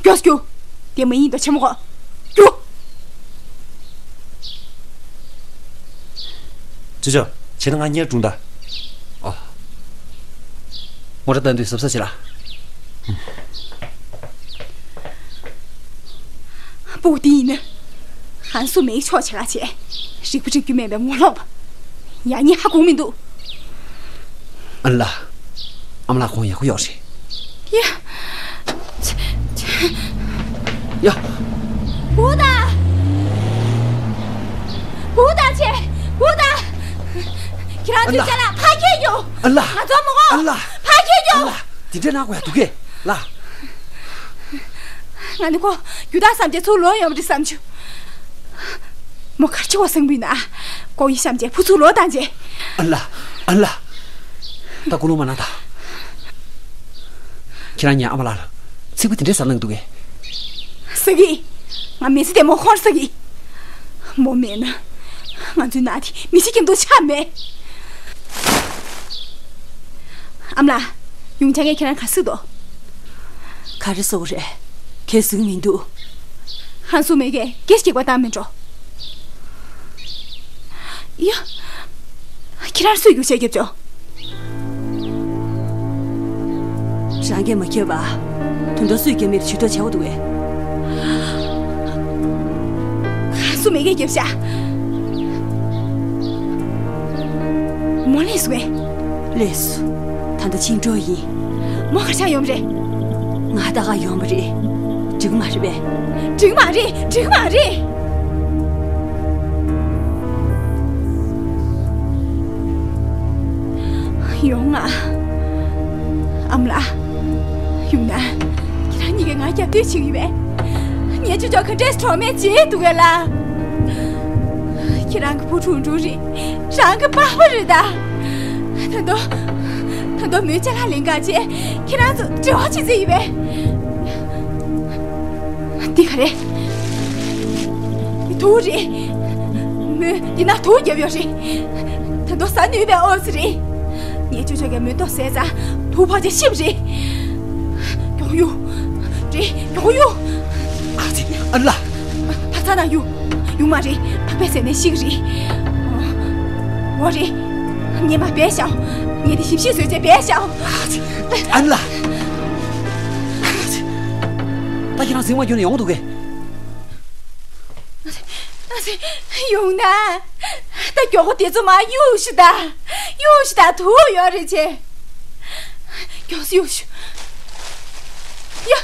མགྱོགས་སུ་རྒྱུགས། དེ་མ་ཡིན་དོ་ཆེན་མོ་གོ། རྒྱུགས། ཅོ་ཅོ། བྱས་ན་ང་གཉིས་སྒྲུང་ད། ཨོ། མོ་ཊ་བཏང་དུས་གཟབ་གཟབ་བྱེད་ལ། སྤུ་གུ་འདི་ཡིན་ན། ཧན་སུ་མེའི་ཕྱོགས་བྱེད་ལ་བྱེད། རིག་པ་འགྲིམ་རྒྱུ་མེད་པའི་ངོ་ལོག་པ། ཡང་སྙིང་ཧ་གོ་མི་འདུག་ཨ་ལ། ཨ་མ་ལགས་ཁོང་ཡག་པོ་ཡོད་རེད། ཡ། ཡ། འུ་ད། འུ་ད་ཆེ། འུ་ད། ཁྱེད་རང་ཚོའི་ཅ་ལག་ཕར་འཁྱེར་རྒྱུགས། ཨ་ལ། ང་ཚོ་མི་དགོས། ཨ་ལ། ཕར་འཁྱེར་རྒྱུགས། ཨ་ལ། དེ་འདྲ་གནང་དགོས་ཡ་འདུག་གས། ལ། ང་ནི་ཁོ་རྒྱུ་དག་བསམ་བྱས་ཚུར་ལོག་ཡོང་བ་རེད་བསམ་བྱུང་། མོ་ག་རེ་བྱེད་དགོས་བསམ་གྱི་ཡོད་ན། ལྐོག་གཡུ་བཤམས་བྱས་ཕར་ཚུར་ལོག་བཏང་བྱས། ཨ་ལ། ཨ་ལ། ད་ཀུན་སློང་མ་གནང་དང་། ཁྱེད་རང་ངའི་ཨ་མ་ལགས་ལ་ཚིག་པ་དེ་འདྲས་ཟ་གནང་འདུག་གས། ཟ་གི། ང་མི་ཚེ་འདི་མོ་ཁོར་ཟ་གི། མོ་མེད་ན། ང་ཚོའི་ནང་དེ་མི་ཚེ་སྐྱིད་མདོག་ཆགས་མེད། ཨ་མ་ལགས། ཡུང་ཆང་གིས་ཁྱེད་རང་ག་རེ་ཟེར་འདུག་ག་རེ་ཟེར་བ་རེད། གང་ཡང་ཟེར་གྱི་མི་འདུག་ཧན་སུ་མེ་གིས་སྐད་ཆ་རྒྱག་པ་བཏང་མི་འགྲོ། ཡ། ཁྱེད་རང་སུས་རྒྱུགས་ཆས་རྒྱབ་བྱུང་། རང་གིས་མ་རྒྱབ་པ། དོན་དག་སུས་རྒྱབ་མེད་ཞུ་གཏུག་བྱེད་དགོས་འདུག་གས། ཧན་སུ་མེ་གིས་རྒྱབ་ཤག་མོ་སླེབས་སོང་ངས། སླེབས་སོང་། ད་ལྟ་ཕྱིན་འགྲོ་ཡིན། མོ་ག་རེ་བྱས་ཡོང་བ་རེད། ང་ལྟ་ག་ཡོང་བ་རེད། འགྲིག་མ་རེད་པས། འགྲིག་མ་རེད། འགྲིག་མ་རེད། ཡོང་ང་། ཨ་མ་ལགས། ཡུང་ན། ཁྱེད་རང་གཉིས་ཀྱིས་ང་རྒྱབ་གཏོད་བྱེད་ཀྱི་ཡོད་པས། ངའི་ཅོ་ཅོ་ག་འདྲས་གྲོགས་མེད་བྱེད་འདུག་གས་ལ། ཁྱེད་རང་གི་བུ་ཁྲུང་ཁྲུང་རེད། རང་གི་པགས་པ་རེད་ད། ད་དུང་། ད་དུང་མོའི་ཅ་ལག་ལེན་ག་བྱས། ཁྱེད་རང་ཚོ་འབྲེལ་བ་བྱེད་རྩིས་ཡོད་པས། འདི་ག་རེད། དུག་རེད། མོས་འདི་ན་དུག་བརྒྱབ་ཡོད་རེད། ད་དུང་ཟ་ནུས་པའི་ཨོ་ཙི་རེད། ངས་ཅོ་ཅོ་གི་མོའི་ལྟོ་ཟས་ཙང་དུག་ཕོག་ཅིག་ཤི་བ་རེད། མགྱོགས་གཡུག་རེད། མགྱོགས་གཡུག་ཨ་ཙི། ཨ་ལ། ཕག་ཚ་ན་གཡུག་ཡོང་མ་རེད། ཕག་པས་ཟས་ནས་ཤི་གི་རེད། འོ་རེད། ངས་མ་བས་ཤག་ངས་དེ་ཞིབ་ཞིབ་བཟོས་བྱས་བས་ཤག་ཨ་ཙི། ཨ་ལ། ད་ཁྱེད་རང་གཟིགས་མ་གྱུར་ནས་ཡོང་འདུག་གས། ཡོང་ན། ད་མགྱོགས་པོ་དེ་ཚོ་མར་གཡུག་ཤིག་ད། གཡུག་ཤིག་ད། དུག་ཡོད་རེད་ཅེ། མགྱོགས་སེ་གཡུག་ཤིག་ཡ།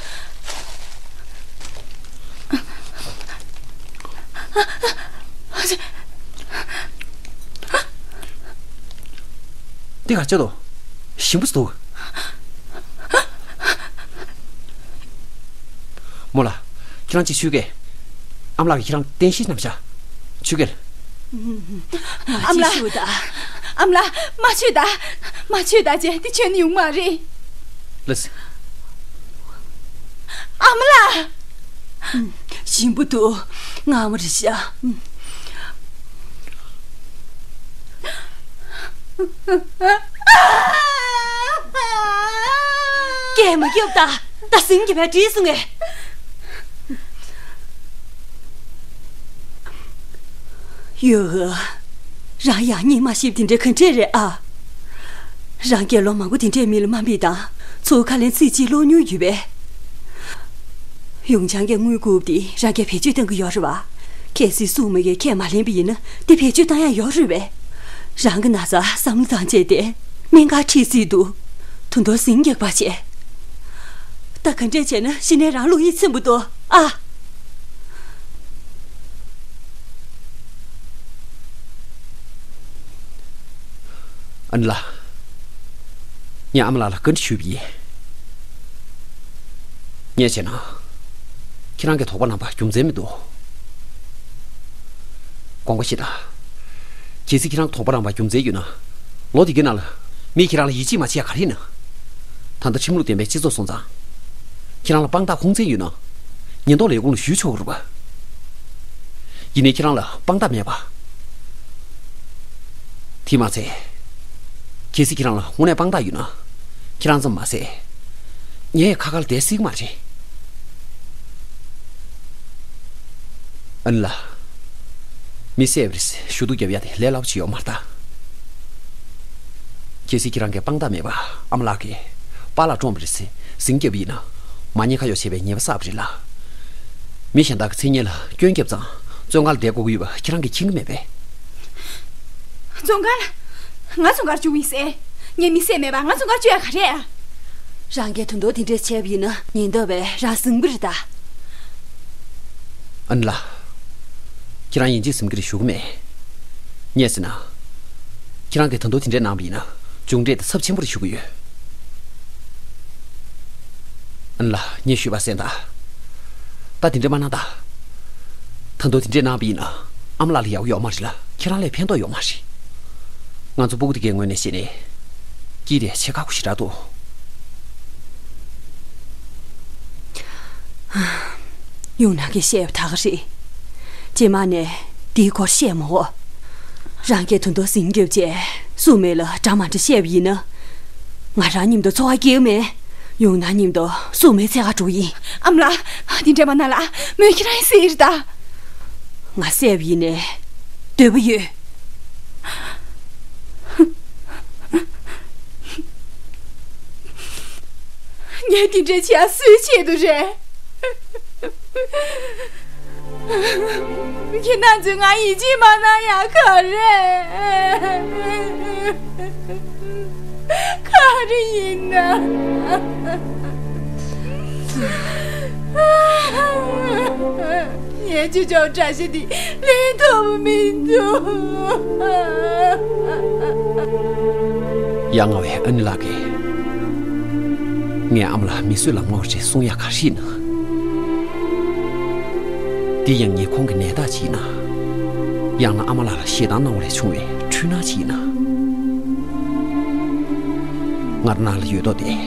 འདི་ག་བྱེད་དོ། ཞིམ་པོ་འདུག་མོ་ལ། ཁྱེད་རང་ཅིག་ཆུ་གེ། ཨ་མ་ལགས་ཀྱིས་ཁྱེད་རང་རྟེན་གཞི་བསྣམས་ཤག་ཆུ་གེ། ཨ་མ་ལགས། ཨ་མ་ལགས། མ་ཆུ་ད། མ་ཆུ་ད་ཅེ། འདི་ཆུ་ནི་ཡོང་མ་རེད། ལགས། ཨ་མ་ལགས། ཞིམ་པོ་འདུག་ང་ཨ་མ་རེད་ཤག་སྐད་མ་རྒྱབ་ད། ད་ཟིང་གི་བས་བྲིས་སོང་ངས། ཡོ། རང་ཡང་སྙིང་མ་ཞིབ་དེ་འདྲ་ག་འདྲས་རེད་ཨ། རང་གི་ལོ་མང་པོ་དེ་འདྲས་མི་ལ་དམའ་འབེབས་དང་ཚུར་ཁ་ལན་ཚིག་གཅིག་སློག་མྱོང་ཡོད་པས། ཡུང་ཆང་གི་དངུལ་བཀུག་དེ་རང་གིས་བེད་སྤྱོད་གཏང་གི་ཡོད་རེད་བ། གལ་སྲིད་སྲུང་མ་གིས་ཁས་མ་ལེན་པ་ཡིན་ན་དེ་བེད་སྤྱོད་གཏང་ཡ་ཡོད་རེད་བས། རང་གི་ན་ཚ་བསམ་བློ་བཏང་བྱས་ཏེ་སྨན་ཁང་ཁྲིད་རྩིས་འདུག་དོན་དུ་ཟིང་རྒྱག་པ་བྱས། ད་ག་འདྲས་བྱས་ན་གཞི་ནས་རང་བློ་ཡིད་ཚིམ་པོ་འདུག་ཨ། ཨ་ནི་ལགས། ངས་ཨ་མ་ལགས་ལ་བཀའ་འདྲི་ཞུས་པ་ཡིན། ངས་བྱས་ན། ཁྱེད་རང་གིས་དོགས་པ་ལངས་པ་རྒྱུ་མཚན་མི་འདུག་དགོངས་པ་བཞེས་དང་། གལ་སྲིད་ཁྱེད་རང་དོགས་པ་ལངས་པ་རྒྱུ་མཚན་ཡོད་ན། ལོ་འདི་གའི་ནང་ལ། མིས་ཁྱེད་རང་ལ་ཡིད་ཆེས་མ་བྱས་ཡ་ག་རེ་ཡིན་ན། ད་ལྟ་ཁྲིམས་ལུགས་ལྡན་པའི་སྤྱི་ཚོགས་སོང་ཙང་། ཁྱེད་རང་ལ་དཔང་རྟགས་ཁུངས་བཙན་ཡོད་ན། ཉེན་རྟོག་ལས་ཁུངས་ལ་ཞུ་ཆོག་གི་རེད་པ། ཡིན་ནའི་ཁྱེད་རང་ལ་དཔང་རྟགས་མེད་པ། དེས་མ་ཚད། གལ་སྲིད་ཁྱེད་རང་ལ་དངོས་གནས་དཔང་རྟགས་ཡོད་ན། ཁྱེད་རང་ཙམ་མ་ཟད། ངས་ཁ་ཁར་བསྡད་སྲིད་ཀྱི་མ་རེད། ཨ་ནི་ལགས། མི་བསད་པ་རེད་ཟེར་ཞུ་གཏུག་རྒྱབ་ཡ་དེ་ལས་སླ་པོ་ཅིག་ཡོད་མ་རེད་ད། གལ་སྲིད་ཁྱེད་རང་གིས་དཔང་རྟགས་མེད་པ་ཨ་མ་ལགས་ཀྱིས་པཱ་ལགས་བཀྲོངས་པ་རེད་ཟེར་ཟིང་རྒྱབ་པ་ཡིན་ན། མ་ཉེས་ཁ་གཡོགས་བྱས་པའི་ཉེས་པ་བསགས་པ་རེད་ལ། མི་གཞན་དག་གི་མཚན་སྙན་ལ་སྐྱོན་བརྒྱབ་ཙང་བཙོན་ཁང་ལ་བསྡད་དགོས་ཀྱི་ཡོད་པ་ཁྱེད་རང་གིས་མཁྱེན་གྱི་མེད་པས། བཙོན་ཁང་ལ། ང་བཙོན་ཁང་ལ་བཅུག་གི་ཡིན་ཟེར། ངས་མི་བསད་མེད་པ་ང་བཙོན་ཁང་ལ་བཅུག་ཡ་ག་རེ་ཡ། རང་གིས་དོན་དག་དེ་འདྲས་བྱས་པ་ཡིན་ན་ཉེན་རྟོག་པས་རང་ཟིན་པ་རེད་ད། ཨ་ནི་ལགས། ཁྱེད་རང་ཡིན་གཅིག་ཟིན་གྱི་རེད་ཞུ་གི་མེད། ངས་ཟེར་ན། ཁྱེད་རང་གིས་ད་དུང་དེ་འདྲས་གནང་བ་ཡིན་ན་མཇུག་འབྲས་དེ་ཚབས་ཆེན་པོ་རེད་ཞུ་གི་ཡོད། ཨ་ནི་ལགས་ངས་ཞུས་པ་གསན་དང་། ད་དེ་འདྲས་མ་གནང་དང་། ད་དུང་དེ་འདྲས་གནང་བ་ཡིན་ན་ཨ་མ་ལགས་ལ་ཡག་པོ་ཡོད་མ་རེད་ལ་ཁྱེད་རང་ལ་ཕན་ཐོགས་ཡོད་མ་རེད། ང་ཚོ་སྤུ་གུ་དེ་གའི་ངོས་ནས་བཤད་ནས། སྐྱིད་དེ་ཆེ་ཁག་པོ་ཞེ་དྲག་འདུག་ཡུང་ནན་གྱིས་བཤད་པ་ད་ག་རེད། རྗེས་མ་ནས་འདིའི་སྐོར་བཤད་མ་འོ། རང་གིས་དོན་དུ་ཟིང་རྒྱབ་བྱས་སྲུང་མ་ལ་འདྲ་མ་འདྲ་བཤད་པ་ཡིན་ན། ང་རང་མཉམ་དུ་འཚོ་བ་སྐྱེལ་མེད། ཡུང་ནན་མཉམ་དུ་སྲུང་མའི་འཚོལ་ག་འགྲོ་ཡིན། ཨ་མ་ལགས། འདི་འདྲ་མ་གནང་ལགས། མོས་ཁྱེད་རང་ཡིན་ཟེར་ད། ང་བསད་པ་ཡིན་ནའི་འདོད་པ་ཡོད། ངས་འདི་འདྲ་བྱེད་ཡ་སུའི་ཆེད་དུ་རེད། ཁྱེད་རྣམ་ཚོས་ང་ཡིད་ཆེས་མ་གནང་ཡ་ག་རེ། ག་རེ་ཡིན་ན། ངས་ཅི་ལྕོགས་དགྲ་ཤ་འདི་ལེན་ཐུབ་མི་འདུག་ཡ་ང་བའི་ཨ་ནི་ལགས་ཀྱིས། ངས་ཨ་མ་ལགས་མི་གསོད་ལམ་ངོ་རེད་གསུང་ཡ་ག་རེ་ཡིན་ན། འདི་ཡང་ཉེས་ཁོང་གི་ནད་རྟགས་ཅིག་ཡིན་ན། ཡང་ན་ཨ་མ་ལགས་ལ་ཞེ་སྡང་གནང་བ་ལས་བྱུང་བའི་འཁྲུལ་སྣང་ཅིག་ཡིན་ན། ང་རང་ནང་ལ་ཡོད་མདོག་དེ།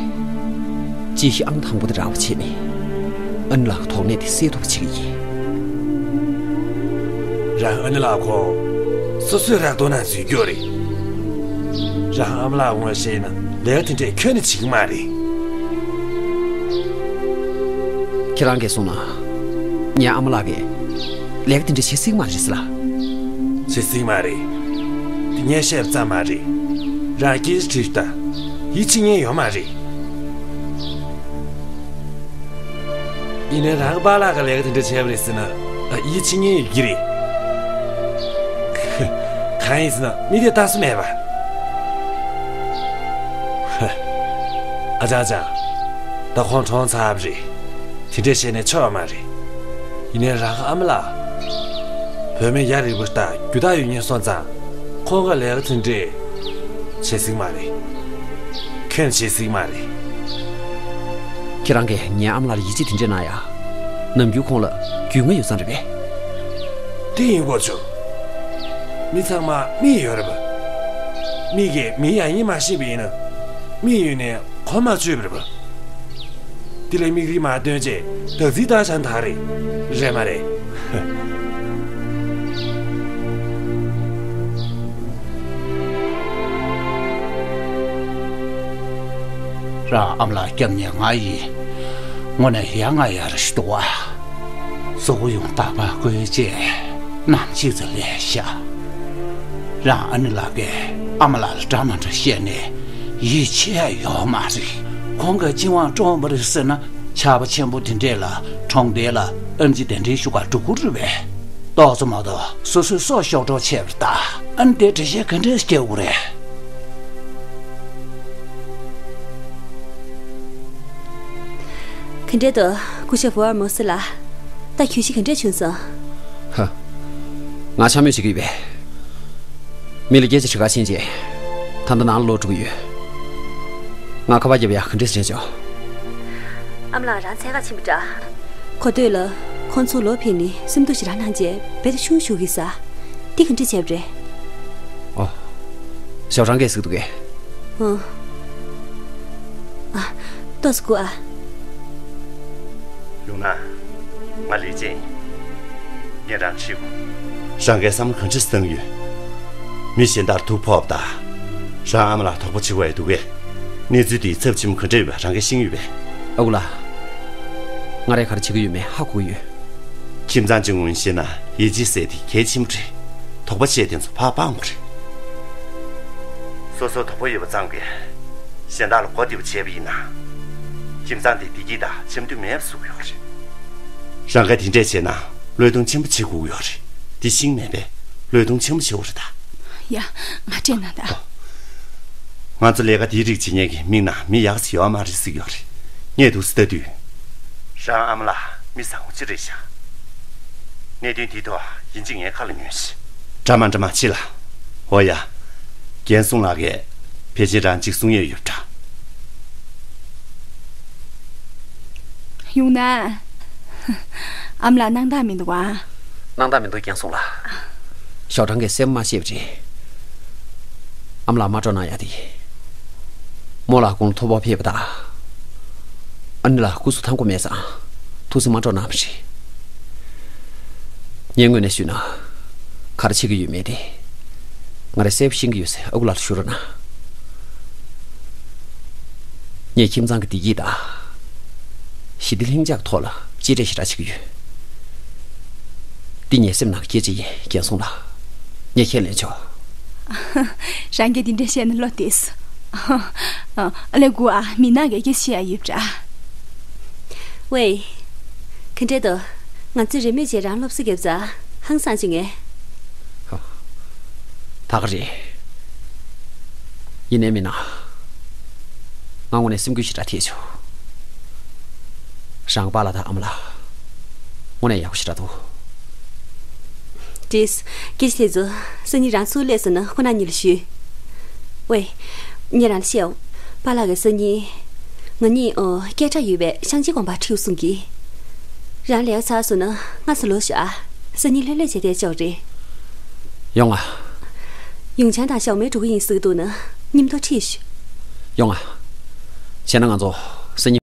ཅི་ཞིག་ཨང་དང་པོ་དེ་རག་པ་བྱས་ནས། ཨ་ནེ་ལགས་ཀྱི་དོགས་གནད་དེ་སེལ་ཐུབ་པ་བྱེད་ཀྱི་ཡིན། རང་ཨ་ནེ་ལགས་ཁོང་སོ་སོའི་ར་སྟོང་ན་འཛུལ་རྒྱུ་རེད། རང་ཨ་མ་ལགས་ངོ་ཤེས་ན་ལས་ཀ་དེ་འདྲས་ཁྱོན་ནས་བྱེད་ཀྱི་མ་རེད། ཁྱེད་རང་གིས་གསུངས་ན། ངའི་ཨ་མ་ལགས་ཀྱིས་ལས་ཀ་དེ་འདྲས་བྱེད་སྲིད་ཀྱི་མ་རེད་ཟེར་ལ། བྱེད་སྲིད་ཀྱི་མ་རེད། དེ་ངས་བཤད་པ་ཙམ་མ་རེད། རང་སྐད་ཆ་དྲིས་ཤོག་ད། ཡིད་ཆེས་མཁན་ཡོད་མ་རེད། ཡིན་ནའི་རང་གི་པཱ་ལགས་ཀྱིས་ལས་ཀ་དེ་འདྲ་བྱས་པ་རེད་ཟེར་ན། ཨ། ཡིད་ཆེས་མཁན་ཡོད་ཀྱི་རེད། གང་ཡིན་ཟེར་ན་མི་དེ་ལྟ་ས་མེད་པ། ཨ་ཅག་ཅག་ད་ཁོང་གྲོངས་ཚར་བ་རེད། དེ་འདྲས་བཤད་ནས་ཆོག་མ་རེད། ཡིན་ནའི་རང་གི་ཨ་མ་ལགས། བུད་མེད་ཡ་རིག་པ་དང་རྒྱུ་དག་ཡོད་མཁན་སོང་ཙང་། ཁོང་གིས་ལས་ཀ་དེ་འདྲས་བྱེད་སྲིད་ཀྱི་མ་རེད། ཁྱོན་བྱེད་སྲིད་ཀྱི་མ་རེད། ཁྱེད་རང་གིས་ངའི་ཨ་མ་ལགས་ལ་ཡིད་ཆེས་དེ་འདྲས་གནང་ཡ། ནམ་རྒྱུན་ཁོང་ལ་རྒྱུས་མངའ་ཡོད་ཙང་རེད་པས། དེ་ཡིན་དགོས་བྱུང་། མི་ཚང་མ་མིག་ཡོད་རེད་པ། མིག་གིས་མིའི་ཡ་ཡིན་མ་ཤེས་པ་ཡིན་ན། མིག་ཡོད་ནའི་གོ་མ་ཆོད་པ་རེད་པ། དེ་ལ་མིག་རིལ་མ་སྟོན་བྱས་བདག་འཛིན་བཏང་བཞག་ན་ད་རེད། རེད་མ་རེད། རང་ཨ་མ་ལགས་སྐྱབས་གནས་ང་ཡིས་དངོས་གནས་ཡ་ང་ཡར་ཞུ་འདུག་བ། གཟུགས་པོ་ཡང་དག་པ་བཀོལ་བྱས་ནམ་ཞིག་ཙམ་སླེབས་ཤག་རང་ཨ་ནེ་ལགས་ཀྱིས་ཨ་མ་ལགས་ལ་འདྲ་མ་འདྲ་བཤད་ནས་ཡིད་ཆེས་ཡོད་མ་རེད། ཁོང་གིས་སྤྱི་དབང་བཀྲོངས་པ་རེད་ཟེར་ན། ཆར་པ་ཆེན་པོ་དེ་འདྲས་ལ་གྲོང་རྡལ་ལ་ཨེམ་ཆི་གདན་འདྲེན་ཞུ་གར་འགྲོ་གི་རེད་པས། ཏོག་ཙམ་མ་གཏོགས་སོ་སོའི་སྲོག་ཤོར་གྲབས་བྱས་པ་རེད་ད། ཨ་ནི་དེ་འགྲེལ་བཤད་ག་འདྲས་རྒྱག་དགོས་རེད། ག་འདྲས་འདུག་སྐུ་ཞབས་ཧྥུ་ཨར་མོ་སི་ལགས། ད་གྱོད་གཞི་ག་འདྲས་བྱུང་སོང་། ཧ། ང་འཕྱ་སྨོད་བྱེད་ཀྱི་ཡོད་པས། མི་ལ་སྐད་ཆ་དྲི་གར་ཕྱིན་རྗེས། ད་ལྟ་ནང་ལ་ལོག་འགྲོ་གི་ཡོད། ང་ཁ་པར་བརྒྱབ་ཡ་ག་འདྲས་དྲན་བྱུང་། ཨ་མ་ལགས་རང་འཚོལ་གར་ཕྱིན་པ་འདྲ། གོ་ཐོས་ལ་ཁོང་ཚོ་ལོག་ཕེབས་ནས་སེམས་སྡུག་ཞེ་དྲག་གནང་རྗེས་རྦད་དེ་ཆུང་ཞུ་གི་ཟ། དེ་ག་འདྲས་བྱས་པ་རེད། ཨོ། ཞའོ་ཀྲང་གིས་གཟིགས་འདུག་གས། ཨོ། ཨ། ཏོག་ཙམ་སྒུག་ཨ། ཡུང་ན། ང་ལི་ཅན་ཡིན། ངས་རང་ཁྲིད་དགོས། རང་གིས་བསམ་བློ་ག་འདྲས་བཏང་ཡོད། མི་གཞན་དག་ཐུག་ཕོག་པ་དང་། རང་ཨ་མ་ལགས་དོགས་པ་བྱེད་དགོས་ཡ་འདུག་གས། གནས་ཚུལ་དེའི་ཚབས་ཆེན་པོ་ག་འདྲ་ཡོད་པ་རང་གིས་ཤེས་ཀྱི་ཡོད་པས། ཨ་ཁུ་ལགས། ང་རས་ག་རེ་བྱེད་ཀྱི་ཡོད་མེད་ཧ་གོ་གི་ཡོད། ཁྱིམ་ཚང་གཅིག་ངོས་ནས་བཤད་ན་ཡིད་ཆེས་ཟེར་དེ་གལ་ཆེན་པོ་རེད། དོགས་པ་བྱས་དེ་ཚོ་ཕར་སྤང་དགོས་རེད། སོ་སོར་དོགས་པ་ཡོད་པ་ཙམ་གྱིས་གཞན་དག་ལ་མགོ་བདེ་བོ་བྱས་པ་ཡིན་ན། ཁྱིམ་ཚང་དེ་བདེ་སྐྱིད་དང་འཆམ་མཐུན་མེད་པ་བཟོ་གི་ཡོད་རེད། རང་གིས་དེ་འདྲས་བྱས་ན་བློས་གཏོང་ཆེན་པོ་བྱེད་དགོས་ཀྱི་ཡོད་རེད། དེ་ཤེས་ཀྱི་མེད་པས་བློས་གཏོང་ཆེན་པོ་བྱེད་དགོས་རེད་ད། ཡ། ང་སྤྲད་ན་ད། ང་ཚོ་ལས་ཀ་དེའི་རིགས་བྱེད་མཁན་གྱི་མི་ནང་མི་ཡག་ས་ཡོད་མ་རེད་ཟེར་གྱི་ཡོད་རེད། ངས་འདུག་སེ་ལྟ་དུས། རང་ཨ་མ་ལགས་མི་བཟང་པོ་ཅིག་རེད་ཤག་གནད་དོན་འདིའི་ཐོག་ཡིན་གཅིག་ངའི་ཁ་ལ་ཉོན་ཞིག་འདྲ་མ་འདྲ་མ་ཅི་ལ། འོ་ཡ། རྒན་སུང་ལགས་ཀྱིས་ཕལ་ཆེར་རང་གཅིག་གསུང་ཡས་ཡོད་པ་འདྲ། ཡུང་ན། ཨ་མ་ལགས་སྣང་དག་མི་འདུག་ཨ། སྣང་དག་མི་འདུག་རྒན་སུང་ལགས། ཞའོ་ཀྲང་གིས་གསལ་པོ་མ་བཤད་པ་རེད། ཨ་མ་ལགས་མ་སྤྲོ་གནང་ཡ་དེ། རྨོ་ལགས་དགུང་ལོ་མཐོ་པོ་ཕེབས་པ་དང་། ཨ་ནེ་ལགས་སྐུ་གཟུགས་ཐང་པོ་མེད་ཙང་། ཐུགས་སེམས་མ་སྤྲོ་གནང་བ་རེད། ངའི་ངོས་ནས་ཞུས་ན། ག་རེ་བྱེད་ཀྱི་ཡོད་མེད་དེ། ང་རས་གསལ་པོ་ཤེས་ཀྱི་ཡོད་ཟེར་ཨ་ཁུ་ལགས་ལ་ཞུ་རོགས་གནང་། ངས་ཁྱིམ་ཚང་གི་བདེ་སྐྱིད་དང་། ཞི་བདེ་ལྷིང་འཇགས་ཐོག་ལ་གཅེས་སྤྲས་ཞེ་དྲག་བྱེད་ཀྱི་ཡོད། འདི་ངའི་སེམས་ནང་གི་སྐད་ཆ་ཡིན་རྒན་སུང་ལགས། ངས་ཁས་ལེན་ཆོག་རང་གིས་འདི་འདྲ་བཤད་ན་བློ་བདེ་སོང་། ཨ་ལས་སྒུག་ཨ། མི་ནག་གིས་སྐད་ཆ་བཤད་ཡ་ཡོད་པ་འདྲ། ཝེ། ག་འདྲས་འདུག་ང་ཚོས་རེས་མོས་བྱས་རང་སློབ་གསོ་བརྒྱབ་ཙང་ཧང་སངས་བྱུང་ངས། ཧ། ད་ག་རེད། ཡིན་ནའི་མི་ནག་ང་དངོས་གནས་སེམས་འགུལ་ཞེ་དྲག་ཐེབས་བྱུང་། རང་གི་པཱ་ལགས་དང་ཨ་མ་ལགས། དངོས་གནས་ཡག་པོ་ཞེ་དྲག་འདུག་བྲིས། སྐད་ཆ་དེ་ཚོ་སང་ཉིན་རང་ཚུར་སླེབས་སོང་ན་ཁོ་རང་གཉིས་ལ་ཞུས། ཝེ། ངས་རང་ལ་བཤད་འོང་། པཱ་ལགས་ཀྱིས་སང་ཉིན། ང་གཉིས་ཨོ་སྐད་གྲགས་ཡོད་པའི་ཤང་ཆེན་དགོན་པར་ཁྲིད་གསུང་གི། རང་ལས་ཀ་ཚར་སོང་ན་སྔ་ས་ལོག་ཤོག་ཨ། སང་ཉིན་ལྷོད་ལྷོད་བྱས་བསྡད་ཆོག་རེད། ཡོང་ང་། ཡུང་ཆང་དང་ཞའོ་མེ་འགྲོ་གི་ཡིན་ཟེར་གྱི་འདུག་ན་མཉམ་དུ་ཁྲིད་ཤོག་ཡོང་ང་། བྱས་ན་ང་ཚོ་སང་ཉིན།